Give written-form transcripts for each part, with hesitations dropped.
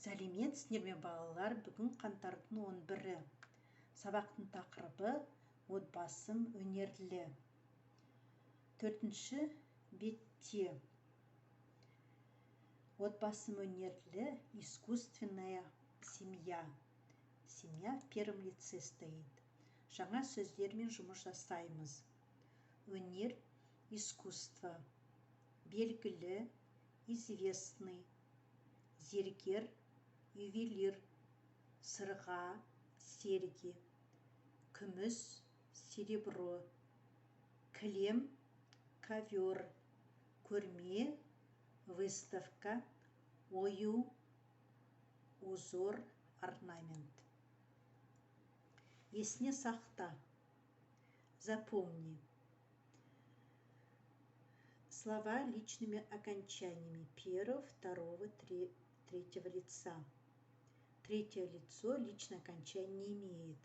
Сәлеметсіздер ме, балалар! Бүгін қаңтардың 11-і. Сабақтың тақырыбы: «Отбасым өнерлі». Төртінші бетте «Отбасым өнерлі», искусственная семья. Семья в первом лице стоит. Жаңа сөздермен жұмыс жасаймыз. Өнер – искусство, белгілі – известный, зергер – ювелир, сырға – серьги, күміс – серебро, кілем – ковер, көрме – выставка, ою – узор, орнамент. Есіне сақта, запомни слова личными окончаниями первого, второго, третьего лица. Третье лицо личное окончание не имеет.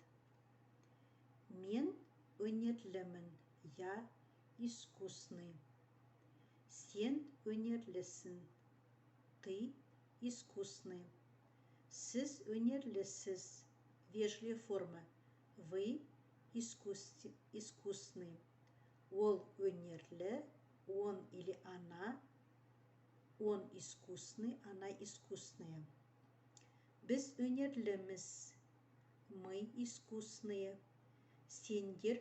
Мен өнерлімін, я искусный. Сен өнерлісің, ты искусный. Сіз өнерлісіз, вежливая форма, вы искусный. Ол өнерлі, он или она, он искусный, она искусная. Біз өнерліміз, мы искусные. Сендер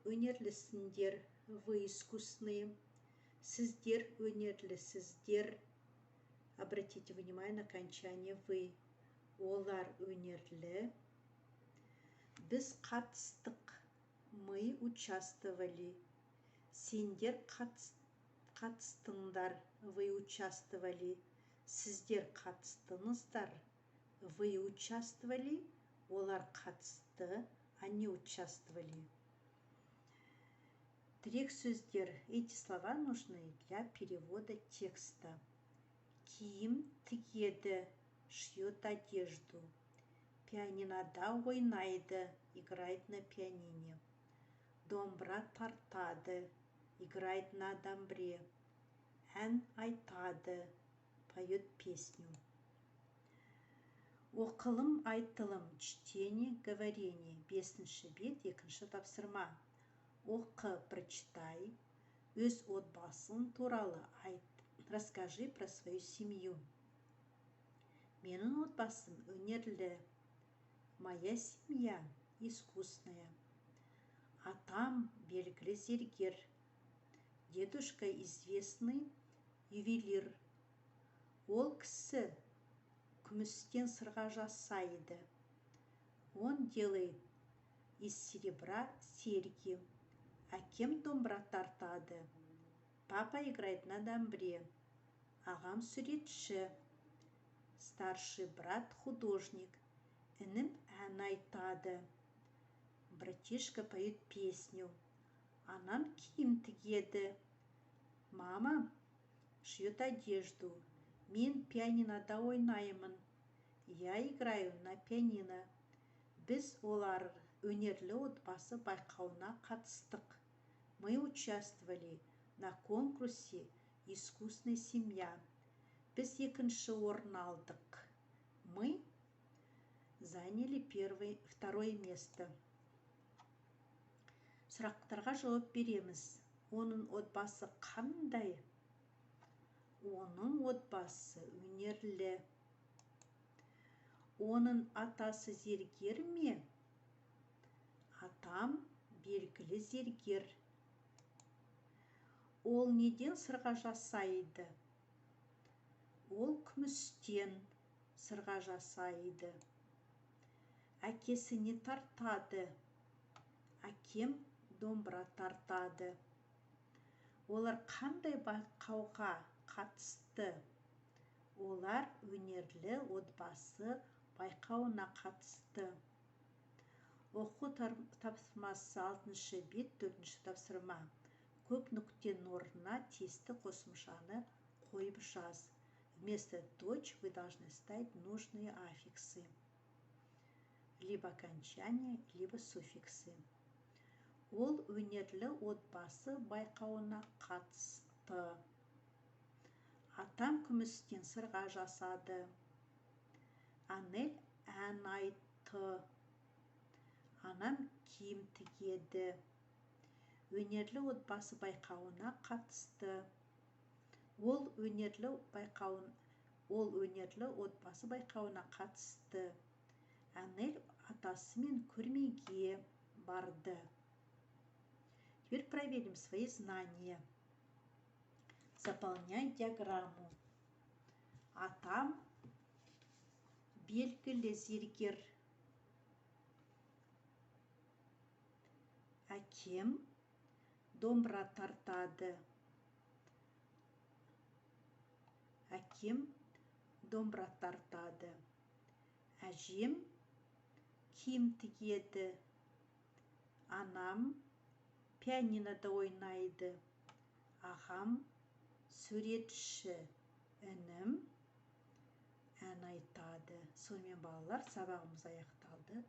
өнерлісіңдер, вы искусные. Сіздер өнерлісіздер, обратите внимание на окончание вы. Олар өнерлі. Біз қатыстық, мы участвовали. Сендер қатыстыңдар, вы участвовали. Сіздер қатыстыңыздар, вы участвовали. Олар қатысты, они участвовали. Тірек сөздер. Эти слова нужны для перевода текста. Киім тігеді – шьет одежду, пианинода ойнайды – играет на пианино, домбыра тартады – играет на домбре, ән айтады – поет песню. Оқылым, айтылым, чтение, говорение. Бесінші бет, екінші тапсырма. Оқы, прочитай. Өз отбасың туралы айт, расскажи про свою семью. Менің отбасым өнерлі, моя семья искусная. Атам белгілі зергер, дедушка известный ювелир. Ол кісі күмістен сырға жасайды, он делает из серебра серьги. Әкем домбыра тартады, папа играет на домбре. Ағам суретші, старший брат художник. Інім ән айтады, братишка поет песню. Анам киім тігеді, мама шьет одежду. Мен пианинода ойнаймын, я играю на пианино. Біз олар өнерлі отбасы байқауына қатыстық, мы участвовали на конкурсе «Искусная семья». Біз екінші орын алдық, мы заняли первое, второе место. Сұрақтарға жауап береміз. Оның отбасы қандай? Оның отбасы өнерлі. Оның атасы зергер ме? Атам белгілі зергер. Ол неден сырға жасайды? Ол күмістен сырға жасайды. Әкесі не тартады? Әкем домбыра тартады. Олар қандай байқауға қатысты? Олар өнерлі отбасы байқауына қатысты. Оқу тапсырмасы, алтыншы бет, төртінші тапсырма. Көп нүктенің орнына тиісті қосымшаны қойып жаз. Вместо точек вы должны ставить нужные аффиксы, либо окончание, либо суффиксы. Ол өнерлі отбасы байқауына қатысты. Атам күмістен сырға жасады. Анель ән айтты. Анам киім тігеді. Өнерлі отбасы байқауына қатысты. Ол өнерлі отбасы байқауына қатысты. Анель атасымен көрмеге барды. Теперь проверим свои знания. Заполняй диаграмму. Атам белгілі зергер. Әкем домбыра тартады. Әкем домбыра тартады. Әжем киім тігеді. Анам пианинода ойнайды. Ағам суретші. Інім ән айтады. Сонымен, балалар, сабағымыз аяқталды.